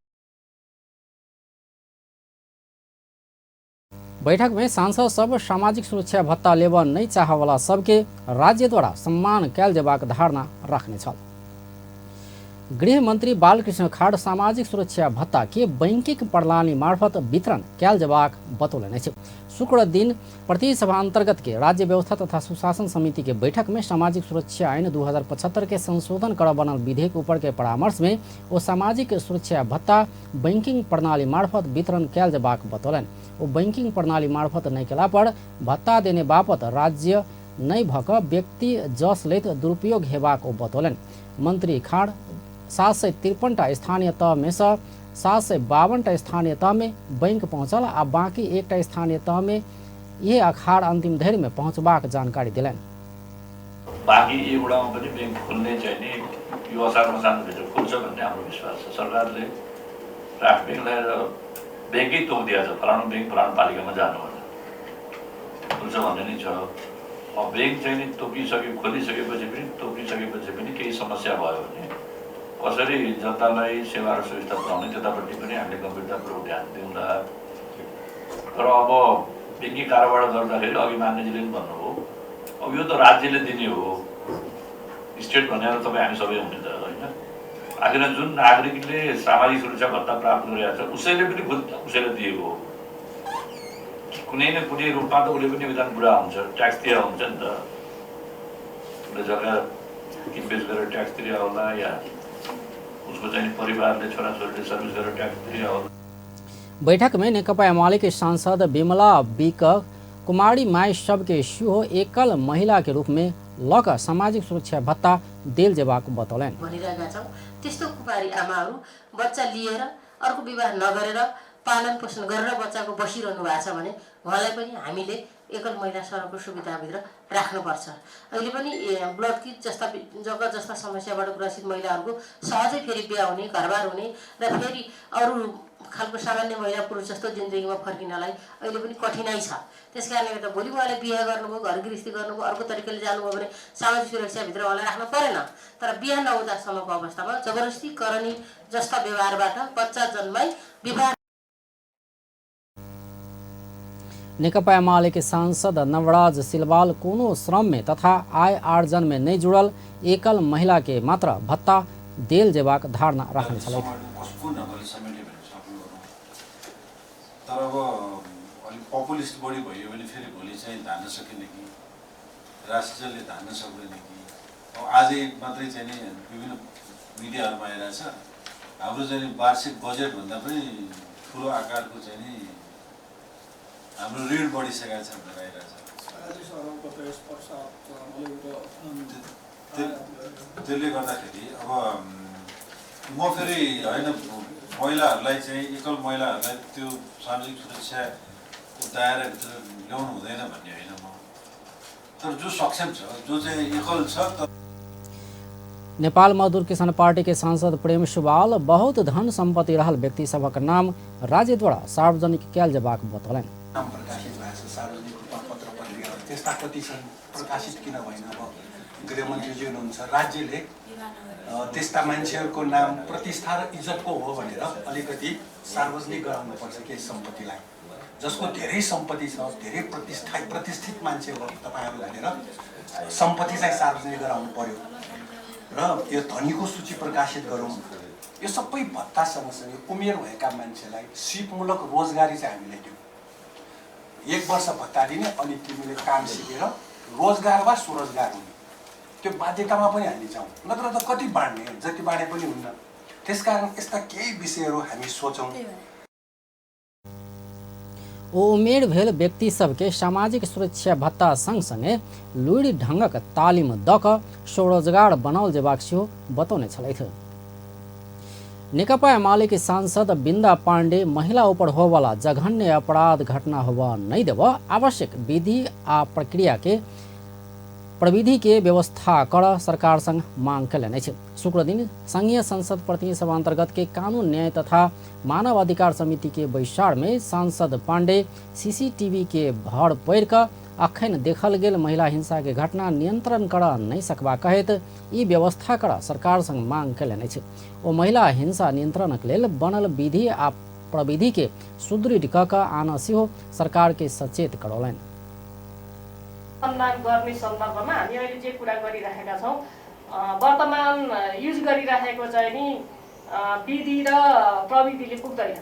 बैठक में सांसद सब सामाजिक सुरक्षा भत्ता लेबऽ नहि चाहऽवला सबके राज्यद्वारा सम्मान कयल जेबाक धारणा राखने छल। गृह मंत्री बालकृष्ण खाड़ सामाजिक सुरक्षा भत्ता के बैंकिंग प्रणाली मार्फत वितरण कयल जेबाक बतौलनि अछि। शुक्र दिन प्रतिनिधि सभा अंतर्गत के राज्य व्यवस्था तथा सुशासन समिति के बैठक में सामाजिक सुरक्षा ऐन 2075 के संशोधन कर बनल विधेयक ऊपर के परामर्श में ओ सामाजिक सुरक्षा भत्ता बैंकिंग प्रणाली मार्फत वितरण कयल जेबाक बतौलनि। ओ बैंकिंग प्रणाली मार्फत नहि केला पर भत्ता देने बापत राज्य नहि भऽ कऽ व्यक्ति जस लैत दुरुपयोग हेबाक ओ बतौलनि। मंत्री खाड़ 753टा स्थानीय तहमे सँ 752टा स्थानीय तहमे बैंक पहुँचल आ बाकी एकटा स्थानीय तहमे यह अखाड़ अंतिम धरि में पहुँचबाक जानकारी देलनि। बाँकी एकवटामा पनि बैंक खोल्ने चाहिँ नि यो असार मसानभित्र खुल्छ भन्ने हाम्रो विश्वास छ। सरकारले राष्ट्र ब्याङ्कलाई र ब्याङ्कै तोकिदिएको छ, फलानु ब्याङ्क फलानु पालिकामा जानु भनेर खुल्छ भन्ने नै छ। अब ब्याङ्क चाहिँ नि तोकिसक्यो, खोलिसकेपछि पनि तोकिसकेपछि पनि केही समस्या भयो भने कसरी जनतालाई सेवा र सुविधा पुऱ्याउने त्यतापट्टि पनि हामीले गम्भीरतापूर्वक ध्यान दिउँला। तर अब ब्याङ्किङ कारोबार गर्दाखेरि अघि मान्यजीले पनि भन्नुभयो, अब यो त राज्यले दिने हो, स्टेट भनेर तपाईँ हामी सबै हुने त होइन। आखिर जुन नागरिकले सामाजिक सुरक्षा भत्ता प्राप्त गरिरहेको छ उसैले पनि खुद उसैले दिएको हो, कुनै न कुनै रूपमा त उसले पनि योगदान पुरा हुन्छ, ट्याक्स तिरेर हुन्छ नि त। उसले जग्गा किनबेच गरेर ट्याक्स तिरेर होला या उसको चाहिँ परिवारले छोराछोरीले सर्भिस गरेर ट्याक्स तिरेर होला। बैठक में नेकपा एमाले के सांसद विमला बीक कुमारी my सबके सेहो एकल महिला के रूप में लऽ कऽ सामाजिक सुरक्षा भत्ता देल जेबाक बतौलनि। भनिरहेका छौँ त्यस्तो कुमारी आमाहरू बच्चा लिएर अर्को विवाह नगरेर पालन पोषण गरेर बच्चाको बसिरहनु भएको छ भने उहाँलाई पनि हामीले एकल महिला सरहको सुविधाभित्र राख्नुपर्छ। अहिले पनि ब्लड किट जस्ता जग्गा जस्ता समस्याबाट ग्रसित महिलाहरूको सहजै फेरि बिहा हुने, घरबार हुने र फेरि अरू खालको सामान्य महिला पुरुष जस्तो जिन्दगीमा फर्किनलाई अहिले पनि कठिनाइ छ। त्यस कारणले गर्दा भोलि उहाँले बिहा गर्नुभयो, घर गृहस्थी गर्नुभयो, अर्को तरिकाले जानुभयो भने सामाजिक सुरक्षाभित्र उहाँलाई राख्नु परेन। तर बिहा नहुँदासम्मको अवस्थामा जबरजस्ती करणी जस्ता व्यवहारबाट बच्चा जन्माई विवाह। नेकपा एमाले के सांसद नवराज सिलवाल कोनो श्रम में तथा आय आर्जन में नहीं जुड़ल एकल महिला के मात्र भत्ता देल जेबाक धारणा राखने छलथि। तर अब अलिक पपुलिस्ट बढी भयो भने फेरि भोलि चाहिँ धान्न सकिने कि राष्ट्रले धान्न सक्दैन कि। अब आजै मात्रै चाहिँ नि विभिन्न मिडियाहरूमा आइरहेछ हाम्रो चाहिँ वार्षिक बजेटभन्दा पनि ठुलो आकारको चाहिँ नि हाम्रो ऋण बढिसकेको छ भनेर आइरहेछ। त्यसले गर्दाखेरि अब म फेरि होइन, महिलाहरूलाई चाहिँ एकल महिलाहरूलाई त्यो सामाजिक सुरक्षाको दायराभित्र ल्याउनु हुँदैन भन्ने होइन म, तर जो सक्षम छ, जो चाहिँ एकल छ। नेपाल मजदूर किसान पार्टी के सांसद प्रेम सुवाल बहुत धन सम्पत्ति रहल व्यक्ति सभक नाम राज्यद्वारा सार्वजनिक कयल जेबाक बतौलनि। नाम प्रकाशित भएको छ सार्वजनिक रूपमा पत्र पत्रिकाहरू, त्यस्ता कति छन्, प्रकाशित किन भएन? अब गृहमन्त्रीजी हुनुहुन्छ, राज्यले त्यस्ता मान्छेहरूको नाम प्रतिष्ठा र इज्जतको हो भनेर अलिकति सार्वजनिक गराउनुपर्छ केही सम्पत्तिलाई। जसको धेरै सम्पत्ति छ, धेरै प्रतिष्ठित मान्छे हो तपाईँहरू भनेर सम्पत्ति चाहिँ सार्वजनिक गराउनु पर्यो र यो धनीको सूची प्रकाशित गरौँ। यो सबै भत्ता सँगसँगै उमेर भएका मान्छेलाई सिपमूलक रोजगारी चाहिँ हामीले दिउँ। 1 वर्ष भत्ता दिने अनि तिमीले काम सिकेर रोजगार वा स्वरोजगार हुने, त्यो बाध्यतामा पनि हामी जाउँ, नत्र त कति बाँड्ने, जति बाँडे पनि हुन्न। त्यसकारण यस्ता केही विषयहरू हामी सोचौँ। ओ उमेर भेल व्यक्ति सबके सामाजिक सुरक्षा भत्ता सँगसँगै लुरि ढङ्गक तालिम दऽ कऽ स्वरोजगार बनाओल जेबाक सेहो बतौने छलथि। नेकपा एमाले के सांसद बिन्दा पाण्डे महिला ऊपर होवला जघन्य अपराध घटना होबऽ नहि देबऽ आवश्यक विधि आ प्रक्रिया के प्रविधि के व्यवस्था कर सरकार संग मांग कयलनि अछि। शुक्रदिन संघीय संसद प्रतिनिधि सभा अंतर्गत के कानून न्याय तथा मानव अधिकार समिति के बैसार में सांसद पांडे सीसीटीवी के भर पड़ि कऽ अखन देखल गेल महिला हिंसा के घटना नियंत्रण कर नहि सकबा कहैत ई व्यवस्था कर सरकार संग मांग कयलनि अछि। ओ महिला हिंसा नियंत्रणक लेल बनल विधि आ प्रविधि के सुदृढ़ कऽ कऽ आनऽ सेहो सरकार के सचेत करौलनि। अनुसन्धान गर्ने सन्दर्भमा हामी अहिले जे कुरा गरिरहेका छौँ, वर्तमान युज गरिरहेको चाहिँ नि विधि र प्रविधिले पुग्दैन,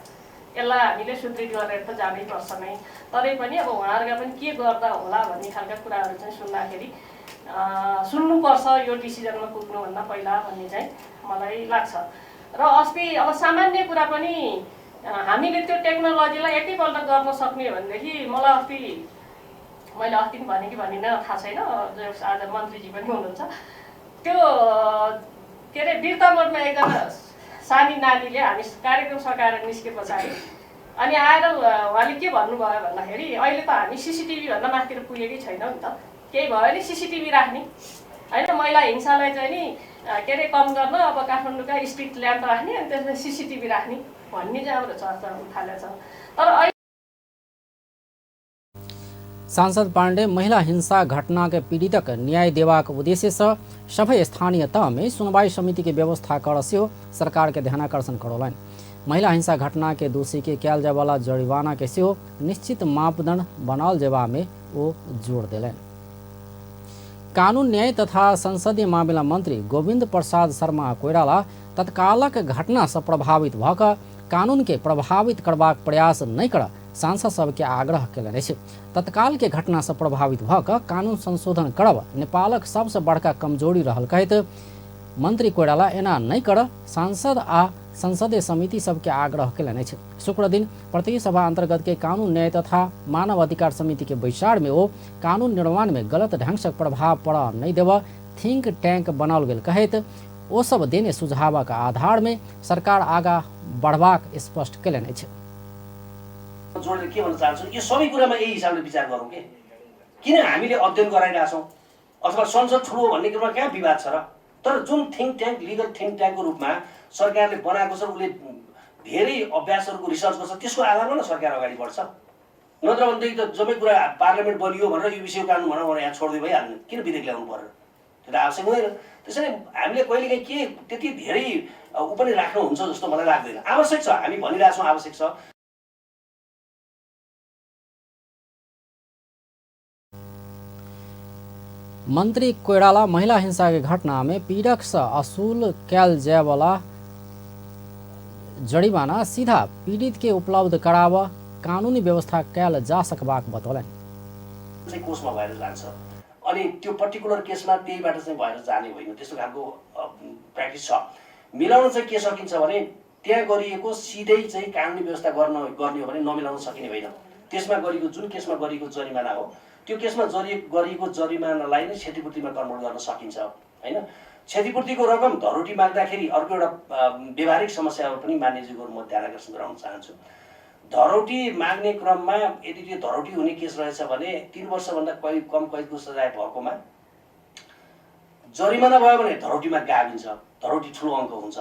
यसलाई हामीले सुदृढ गरेर त जानै पर्छ नै। तरै पनि अब उहाँहरूका पनि के गर्दा होला भन्ने खालका कुराहरू चाहिँ सुन्दाखेरि सुन्नुपर्छ यो डिसिजनमा पुग्नुभन्दा पहिला भन्ने चाहिँ मलाई लाग्छ। र अस्ति अब सामान्य कुरा पनि हामीले त्यो टेक्नोलोजीलाई एकैपल्ट गर्न सक्ने भनेदेखि मलाई अस्ति मैले अस्ति पनि भने कि भनिनँ थाहा छैन, आज मन्त्रीजी पनि हुनुहुन्छ, त्यो के अरे बिर्तामोडमा एकजना सानी नानीले हामी कार्यक्रम सकाएर निस्के पछाडि अनि आएर उहाँले के भन्नुभयो भन्दाखेरि अहिले त हामी सिसिटिभीभन्दा माथितिर पुगेकै छैनौँ नि त, केही भयो भने सिसिटिभी राख्ने होइन, महिला हिंसालाई चाहिँ नि के अरे कम गर्न अब काठमाडौँका स्ट्रिट ल्याम्प राख्ने अनि त्यसमा सिसिटिभी राख्ने भन्ने चाहिँ हाम्रो चर्चा हुन थालेको छ। तर सांसद पाण्डे महिला हिंसा घटना के पीड़ितक न्याय देबाक उद्देश्य से सभी स्थानीय तह में सुनवाई समिति के व्यवस्था कर सेहो सरकार के ध्यानाकर्षण करौलनि। महिला हिंसा घटना के दोषी के कयल जायवला जरिमाना के सेहो निश्चित मापदंड बनाओल जेबा में ओ जोर देलनि। कानून न्याय तथा संसदीय मामिला मंत्री गोविंद प्रसाद शर्मा कोइराला तत्कालक घटना से प्रभावित भऽ कऽ कानून के प्रभावित करबाक प्रयास नहि कर सांसद सबके आग्रह कयलनि अछि। तत्काल के घटना से प्रभावित भऽ कऽ कानून संशोधन करब नेपालक सबसँ बड़का कमजोरी रहल कहैत मंत्री कोइराला एना नहि कर सांसद आ संसदीय समिति सबके आग्रह कयलनि अछि। शुक्रदिन प्रतिनिधि सभा अंतर्गत के कानून न्याय तथा मानव अधिकार समिति के बैसार में ओ कानून निर्माण में गलत ढंग से प्रभाव पड़ऽ नहि देबऽ थिंक टैंक बनाओल गेल कहैत ओ सब देने सुझावक आधार में सरकार आगा बढ़बाक स्पष्ट कयलनि अछि। जोडेर के भन्न चाहन्छु, यो सबै कुरामा यही हिसाबले विचार गरौँ के, किन हामीले अध्ययन गराइरहेछौँ अथवा संसद ठुलो भन्ने कुरामा कहाँ विवाद छ र? तर जुन थिङ्क ट्याङ्क, लिगल थिङ्क ट्याङ्कको रूपमा सरकारले बनाएको छ, उसले धेरै अभ्यासहरूको रिसर्च गर्छ, त्यसको आधारमा न सरकार अगाडि बढ्छ। नत्र भनेदेखि त जम्मै कुरा पार्लियामेन्ट बनियो भनेर यो विषय कानुन भनेर यहाँ छोड्दै भइहाल्ने, किन विधेयक ल्याउनु पर्यो? त्यो त आवश्यक हुँदैन। त्यसैले हामीले कहिलेकाहीँ के त्यति धेरै ऊ पनि राख्नुहुन्छ जस्तो मलाई लाग्दैन। आवश्यक छ, हामी भनिरहेछौँ आवश्यक छ। मंत्री कोइराला महिला हिंसा के घटना में पीड़क से असूल कयल जायवला जरिमाना सीधा पीड़ित के उपलब्ध कराब कानूनी व्यवस्था कयल जा सकबाक बतौलनि। चाहिँ कोषमा भएर जान्छ अनि त्यो पर्टिकुलर केसमा त्यहीबाट चाहिँ भएर जाने होइन, त्यस्तो खालको प्र्याक्टिस छ। मिलाउन चाहिँ के सकिन्छ भने त्यहाँ गरिएको सिधै चाहिँ कानुनी व्यवस्था गर्ने हो भने नमिलाउन सकिने होइन। त्यसमा गरिएको जुन केसमा गरिएको जरिमाना हो त्यो केसमा गरिएको जरिमानालाई नै क्षतिपूर्तिमा कन्भर्ट गर्न सकिन्छ होइन। क्षतिपूर्तिको रकम धरोटी माग्दाखेरि अर्को एउटा व्यवहारिक समस्या पनि मान्यज्यूको म ध्यान आकर्षण गराउन चाहन्छु। धरोटी माग्ने क्रममा यदि त्यो धरोटी हुने केस रहेछ भने 3 वर्षभन्दा कम कैदको सजाय भएकोमा जरिमाना भयो भने धरोटीमा गाभिन्छ, धरोटी ठुलो अङ्क हुन्छ।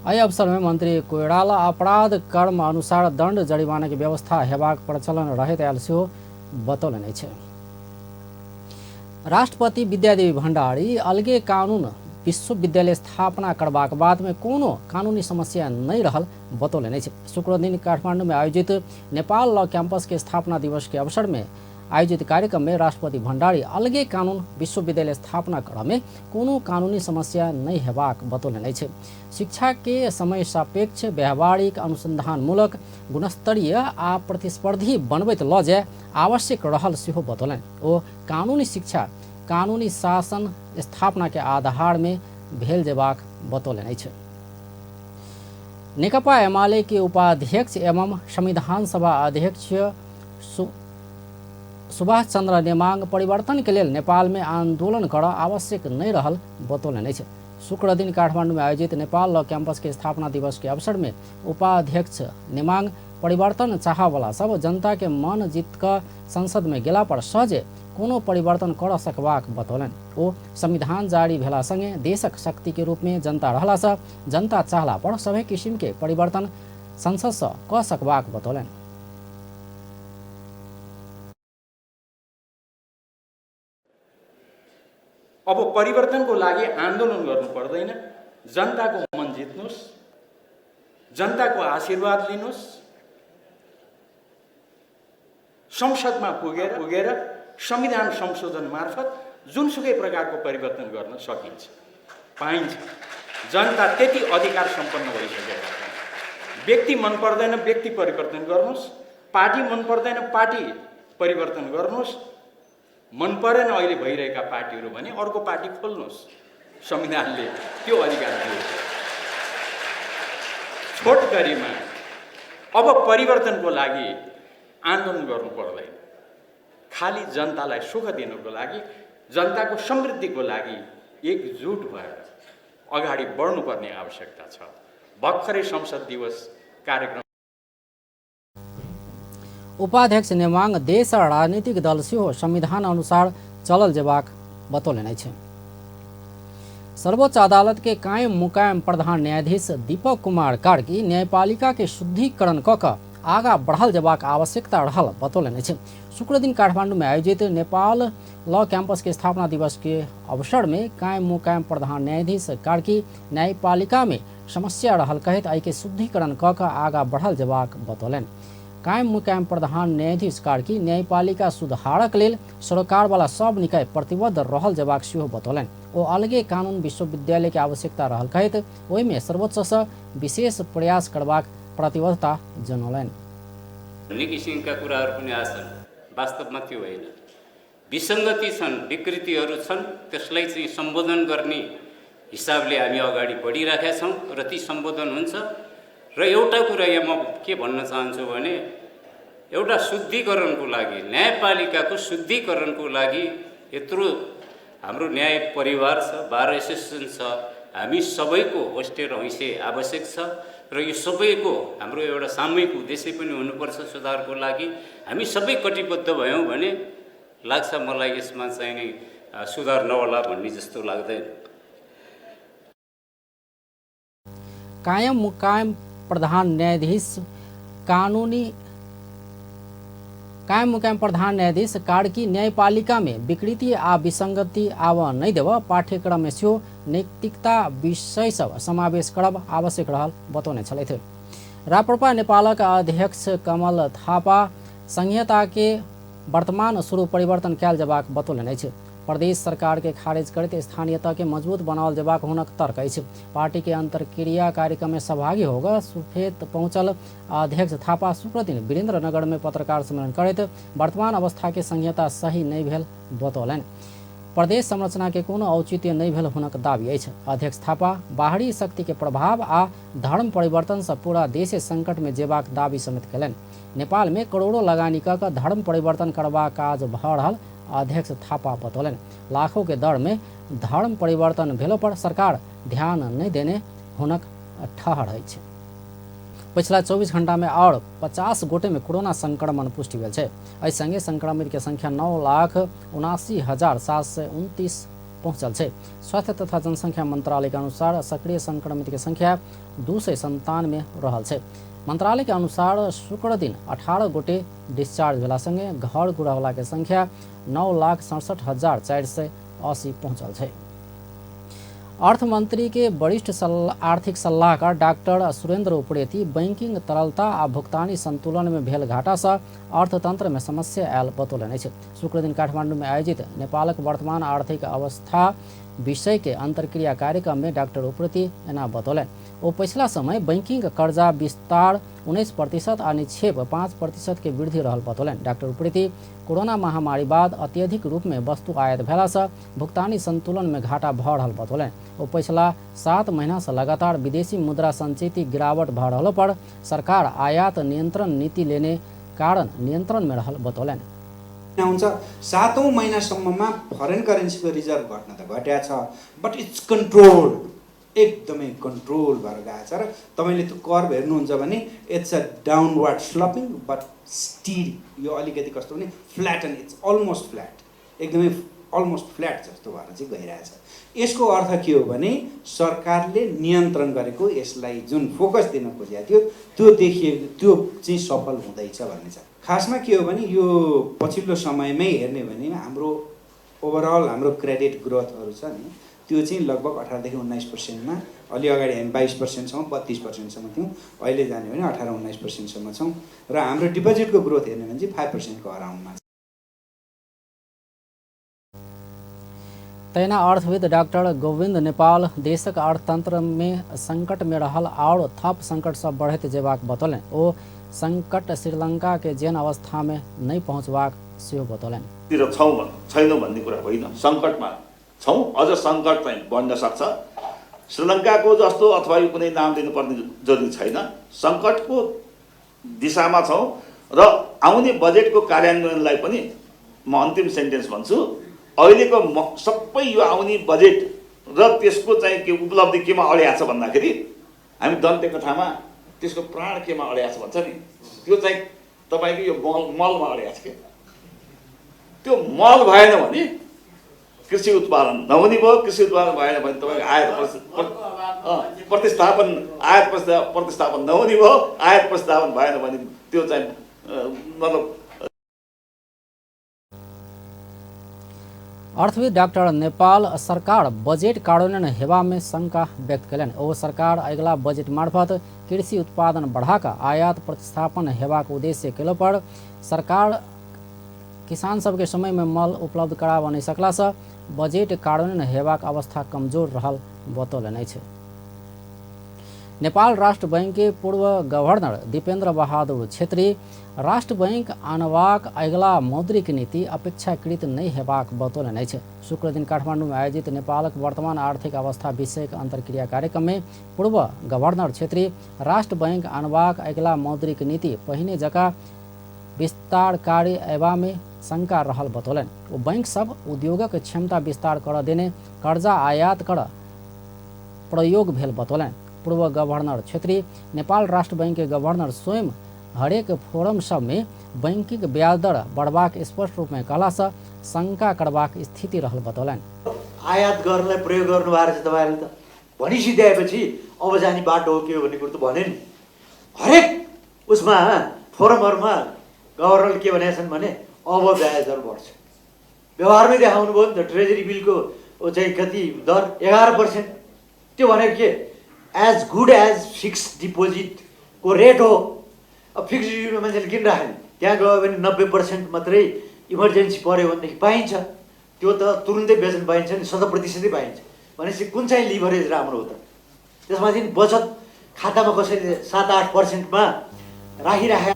एहि अवसर में मंत्री कोइराला अपराध कर्म अनुसार दंड जरिमाना के व्यवस्था हेबाक प्रचलन रहैत आयल सेहो बतौलनि अछि। राष्ट्रपति विद्यादेवी भण्डारी अलगे कानून विश्वविद्यालय स्थापना करबाक बाद में कोनो कानूनी समस्या नहीं रहल बतौलनि अछि। शुक्रदिन काठमांडू में आयोजित नेपाल लॉ कैंपस के स्थापना दिवस के अवसर में आयोजित कार्यक्रम में राष्ट्रपति भण्डारी अलगे कानून विश्वविद्यालय स्थापना करऽ में कोनो कानूनी समस्या नहीं हेबाक बतौलनि अछि। शिक्षा के समय सापेक्ष व्यावहारिक अनुसंधानमूलक गुणस्तरीय आ प्रतिस्पर्धी बनबैत लऽ जाय आवश्यक रहल सेहो बतौलनि। ओ कानूनी शिक्षा कानूनी शासन स्थापना के आधार में भेल जेबाक बतौलनि अछि। नेकपा एमाले के उपाध्यक्ष एवं संविधान सभा अध्यक्ष सुभाष चंद्र नेमांग परिवर्तन के लेल नेपाल में आंदोलन कर आवश्यक नहीं रहल बतौलनि अछि। शुक्रदिन काठमांडू में आयोजित नेपाल लॉ कैंपस के स्थापना दिवस के अवसर में उपाध्यक्ष नेमांग परिवर्तन चाहवाला सब जनता के मन जीत कऽ संसद में गेला पर सहजे कोनो परिवर्तन कर सकबाक बतौलनि। ओ संविधान जारी भेला संगे देशक शक्ति के रूप में जनता रहला सँ जनता चाहला पर सभे किसिम के परिवर्तन संसद सँ कऽ सकबाक बतौलनि। अब परिवर्तनको लागि आन्दोलन गर्नु पर्दैन, जनताको मन जित्नुहोस्, जनताको आशीर्वाद लिनुहोस्, संसदमा पुगेर पुगेर संविधान संशोधन मार्फत जुनसुकै प्रकारको परिवर्तन गर्न सकिन्छ, पाइन्छ। जनता त्यति अधिकार सम्पन्न भइसकेका छन्। व्यक्ति मन पर्दैन व्यक्ति परिवर्तन गर्नुहोस्, पार्टी मन पर्दैन पार्टी परिवर्तन गर्नुहोस्, मन परेन अहिले भइरहेका पार्टीहरू भने अर्को पार्टी खोल्नुहोस्, संविधानले त्यो अधिकार दिएको छ। छोटकरीमा अब परिवर्तनको लागि आन्दोलन गर्नु पर्दैन, खालि जनतालाई सुख दिनुको लागि, जनताको समृद्धिको लागि एकजुट भएर अगाडि बढ्नुपर्ने आवश्यकता छ। भर्खरै संसद दिवस कार्यक्रम उपाध्यक्ष नेमांग देश आ राजनीतिक दल सेहो संविधान अनुसार चलल जेबाक बतौलनि अछि। सर्वोच्च अदालत के कायम मुकायम प्रधान न्यायाधीश दीपक कुमार कार्की न्यायपालिका के शुद्धिकरण कऽ कऽ आगा बढ़ल जेबाक आवश्यकता रहल बतौलनि अछि। शुक्रदिन काठमांडू में आयोजित नेपाल लॉ कैंपस के स्थापना दिवस के अवसर में कायम मुकायम प्रधान न्यायाधीश कार्की न्यायपालिका में समस्या रहल कहैत एहि के शुद्धिकरण कऽ कऽ आगा बढ़ल जेबाक बतौलनि। कायम मुकायम प्रधान न्यायाधीश कार्की न्यायपालिका सुधारक लेल सरोकारवाला सब निकाय प्रतिबद्ध रहल जेबाक सेहो बतौलनि। ओ अलगे कानून विश्वविद्यालय के आवश्यकता रहल कहैत ओहिमे सर्वोच्चसँ विशेष प्रयास करबाक प्रतिबद्धता जनौलनि। भन्ने किसिमका कुराहरू पनि आछन्, वास्तवमा त्यो होइन। विसङ्गति छन्, विकृतिहरू छन्, त्यसलाई चाहिँ सम्बोधन गर्ने हिसाबले हामी अगाडि बढिराखेका छौँ र ती सम्बोधन हुन्छ। र एउटा कुरा यहाँ म के भन्न चाहन्छु भने एउटा शुद्धिकरणको लागि, न्यायपालिकाको शुद्धिकरणको लागि यत्रो हाम्रो न्याय परिवार छ, बार एसोसिएसन छ, हामी सबैको होस्टे र हैँसे आवश्यक छ र यो सबैको हाम्रो एउटा सामूहिक उद्देश्य पनि हुनुपर्छ सुधारको लागि। हामी सबै कटिबद्ध भयौँ भने लाग्छ मलाई यसमा चाहिँ नि सुधार नहोला भन्ने जस्तो लाग्दैन। कायम मुकायम प्रधान न्यायाधीश कानूनी कायम मुकायम प्रधान न्यायाधीश कार्की न्यायपालिका में विकृति आ विसंगति आव नहीं देव पाठ्यक्रम में सेहो नैतिकता विषय सब समावेश करब आवश्यक रहल बतौने छलथि। राप्रपा नेपालक अध्यक्ष कमल थापा संहिता के वर्तमान स्वरूप परिवर्तन कयल जेबाक बतौलनि अछि। प्रदेश सरकार के खारिज करैत स्थानीय तह के मजबूत बनाओल जेबाक हुनक तर्क अछि। पार्टी के अंतर्क्रिया कार्यक्रम में सहभागी होकर सुफेत पहुंचल अध्यक्ष थापा शुक्रदिन वीरेंद्रनगर में पत्रकार सम्मेलन करैत वर्तमान अवस्था के संहिता सही नहीं भेल बतौलनि। प्रदेश संरचना के कोनो औचित्य नहि भेल हुनक दावी अछि। अध्यक्ष थापा बाहरी शक्ति के प्रभाव आ धर्म परिवर्तन से पूरा देश संकट में जेबाक दावी समेत कयलनि। नेपाल में करोड़ों लगानी कऽ कऽ धर्म परिवर्तन करबाक काज भऽ रहल अध्यक्ष थापा बतौलनि। लाखों के दर में धर्म परिवर्तन भेलो पर सरकार ध्यान नहि देने हुनक ठहर अछि। पछिला 24 घंटा में और 50 गोटे में कोरोना संक्रमण पुष्टि भेल छै। एहि संगे संक्रमित के संख्या 9,79,729 पहुंचल छै। स्वास्थ्य तथा जनसंख्या मंत्रालय के अनुसार सक्रिय संक्रमित के संख्या 297 रहल छै। मंत्रालय के अनुसार शुक्र दिन 18 गोटे डिस्चार्ज भेला संगे घर घुरवला के संख्या 9,67,480 पहुंचल छै। अर्थमंत्री के वरिष्ठ आर्थिक सलाहकार डाक्टर सुरेंद्र उप्रेती बैंकिंग तरलता आ भुगतानी संतुलन में भेल घाटा से अर्थतंत्र में समस्या आयल बतौलनि अछि। शुक्रदिन काठमांडू में आयोजित नेपालक वर्तमान आर्थिक अवस्था विषय के अंतर्क्रिया कार्यक्रम में डाक्टर उप्रेती एना बतौलनि। ओ पछिला समय बैंकिंग कर्जा विस्तार 19% आ निक्षेप 5% के वृद्धि रहल बतौलनि। डाक्टर उप्रेती कोरोना महामारी बाद अत्यधिक रूप में वस्तु आयात भेला से भुगतानी संतुलन में घाटा भऽ रहल बतौलनि। ओ पछिला 7 महीना से लगातार विदेशी मुद्रा संचित गिरावट भऽ रहलो पर सरकार आयात नियंत्रण नीति लेने कारण नियंत्रण में रहल बतौलनि। हुन्छ 7औं महिनासम्ममा फरेन करेन्सीको रिजर्भ घट्न त घट्या छ, बट it's control, एकदमै कन्ट्रोल भएर गएको छ। र तपाईँले त्यो कर्भ हेर्नुहुन्छ भने it's a downward sloping but still यो अलिकति कस्तो भने flat and it's almost flat, एकदमै अलमोस्ट फ्ल्याट जस्तो भएर चाहिँ गइरहेछ। यसको अर्थ के हो भने सरकारले नियन्त्रण गरेको यसलाई जुन फोकस दिन खोजेको थियो त्यो देखिए, त्यो चाहिँ सफल हुँदैछ भन्ने छ। खासमा के हो भने यो पछिल्लो समयमै हेर्ने भने हाम्रो ओभरअल हाम्रो क्रेडिट ग्रोथहरू छ नि, त्यो चाहिँ लगभग 18 देखि 19%मा, अलि अगाडि हामी 22%सम्म 32%सम्म थियौँ, अहिले जाने भने 18-19%सम्म छौँ। र हाम्रो डिपोजिटको ग्रोथ हेर्ने भने चाहिँ 5%को अराउन्डमा छ। तहिना अर्थविद डाक्टर गोविन्द नेपाल देशक अर्थतंत्र में संकट में रहल और थप संकट सब बढ़ैत जेबाक बतौलनि। ओ संकट श्रीलंका के जेहन अवस्था में नहि पहुँचबाक सेहो बतौलनि। तिर छौँ छैनौँ भन्ने कुरा होइन, सङ्कटमा छौँ, अझ सङ्कट चाहिँ बढ्न सक्छ। श्रीलङ्काको जस्तो अथवा यो कुनै नाम दिनुपर्ने जरुरी छैन, सङ्कटको दिशामा छौँ। र आउने बजेटको कार्यान्वयनलाई पनि म अन्तिम सेन्टेन्स भन्छु, अहिलेको सबै यो आउने बजेट र त्यसको चाहिँ के उपलब्धि केमा अड्या छ भन्दाखेरि हामी दन्ते कथामा त्यसको प्राण केमा अड्या छ भन्छ नि, त्यो चाहिँ तपाईँको यो मलमा अड्या छ के। त्यो मल भएन भने कृषि उत्पादन नहुने भयो, कृषि उत्पादन भएन भने तपाईँको आयात प्रतिस्थापन, आयात प्रतिस्थापन नहुने भयो, आयात प्रतिस्थापन भएन भने त्यो चाहिँ मतलब। अर्थविद डाक्टर नेपाल सरकार बजेट कार्यान्वयन हेबा में शंका व्यक्त कयलनि। ओ सरकार अगिला बजेट मार्फत कृषि उत्पादन बढ़ाकऽ आयात प्रतिस्थापन हेबाक उद्देश्य केलो पर सरकार किसान सबके समय में मल उपलब्ध कराबऽ नहि सकला से बजेट कार्यान्वयन हेबाक अवस्था कमजोर रहल बतौलनि अछि। नेपाल राष्ट्र बैंक के पूर्व गवर्नर दीपेन्द्र बहादुर छेत्री राष्ट्र बैंक आनबाक अगिला मौद्रिक नीति अपेक्षाकृत नहि हेबाक बतौलनि अछि। शुक्रदिन काठमांडू में आयोजित नेपालक वर्तमान आर्थिक अवस्था विषयक अंतर्क्रिया कार्यक्रम में पूर्व गवर्नर छेत्री राष्ट्र बैंक आनबाक अगिला मौद्रिक नीति पहिने जकाँ विस्तारकारी अयबा में शंका रहल बतौलनि। ओ बैंक सब उद्योगक क्षमता विस्तार कर देने कर्जा आयात कर प्रयोग भेल बतौलनि। पूर्व गवर्नर छेत्री नेपाल राष्ट्र बैंक के गवर्नर स्वयं हरेक फोरम सब में बैंकिंग ब्याज दर बढ़बाक स्पष्ट रूप में कहला से शंका करबाक स्थिति रहल बतौलनि। आयात गर्नलाई प्रयोग गर्नुभएको रहेछ तपाईँहरूले त भनिसिद्याएपछि अब जाने बाटो हो के हो भन्ने कुरो त भन्यो नि। हरेक उसमा फोरमहरूमा गभर्नरले के भनेका छन् भने अब ब्याज दर बढ्छ, व्यवहारमै देखाउनु भयो नि त। ट्रेजरी बिलको चाहिँ कति दर 11%, त्यो भनेको के एज गुड एज फिक्स डिपोजिटको रेट हो। अब फिक्स डिपोजिटमा मान्छेले किन राख्ने, त्यहाँ गयो भने 90% मात्रै इमर्जेन्सी पऱ्यो भनेदेखि पाइन्छ, त्यो त तुरुन्तै बेच्न पाइन्छ नि, 100% पाइन्छ। भनेपछि कुन चाहिँ लिभरेज राम्रो हो त? त्यसमा चाहिँ बचत खातामा कसैले 7-8%मा राखिराखे।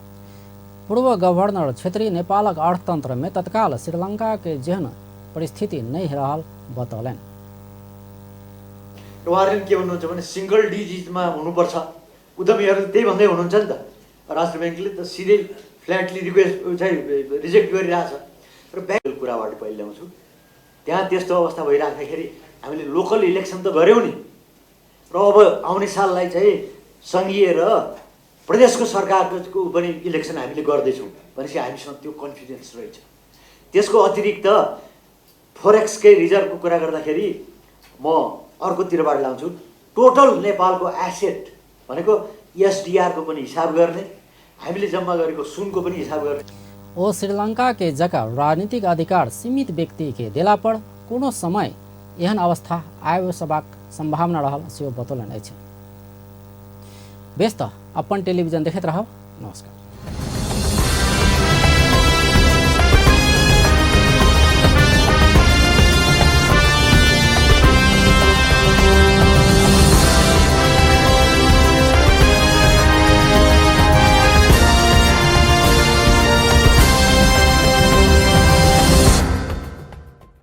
पूर्व गवर्नर छेत्री नेपालक अर्थतंत्र में तत्काल श्रीलंका के जेहन परिस्थिति नहि रहल बतौलनि। र उहाँहरूले के भन्नुहुन्छ भने सिङ्गल डिजिटमा हुनुपर्छ, उद्यमीहरूले त्यही भन्दै हुनुहुन्छ नि त। राष्ट्र ब्याङ्कले त सिधै फ्ल्याटली रिक्वेस्ट चाहिँ रिजेक्ट गरिरहेछ। र ब्याङ्क कुराबाट पहिले ल्याउँछु, त्यहाँ त्यस्तो अवस्था भइराख्दाखेरि हामीले लोकल इलेक्सन त गऱ्यौँ नि, र अब आउने साललाई चाहिँ सङ्घीय र प्रदेशको सरकारको पनि इलेक्सन हामीले गर्दैछौँ भनेपछि हामीसँग त्यो कन्फिडेन्स रहेछ। त्यसको अतिरिक्त फोरेक्सकै रिजर्भको कुरा गर्दाखेरि म अर्कोतिरबाट लाउँछु, टोटल नेपालको एसेट भनेको एसडिआरको पनि हिसाब गर्ने, हामीले जम्मा गरेको सुनको पनि हिसाब गर्ने। ओ श्रीलंका के जगह राजनीतिक अधिकार सीमित व्यक्ति के देला पर कोनो समय एहन अवस्था आबि सकबाक संभावना रहल सेहो बतौलनि अछि। बेस त अपन टेलिभिजन देखैत रहब। नमस्कार।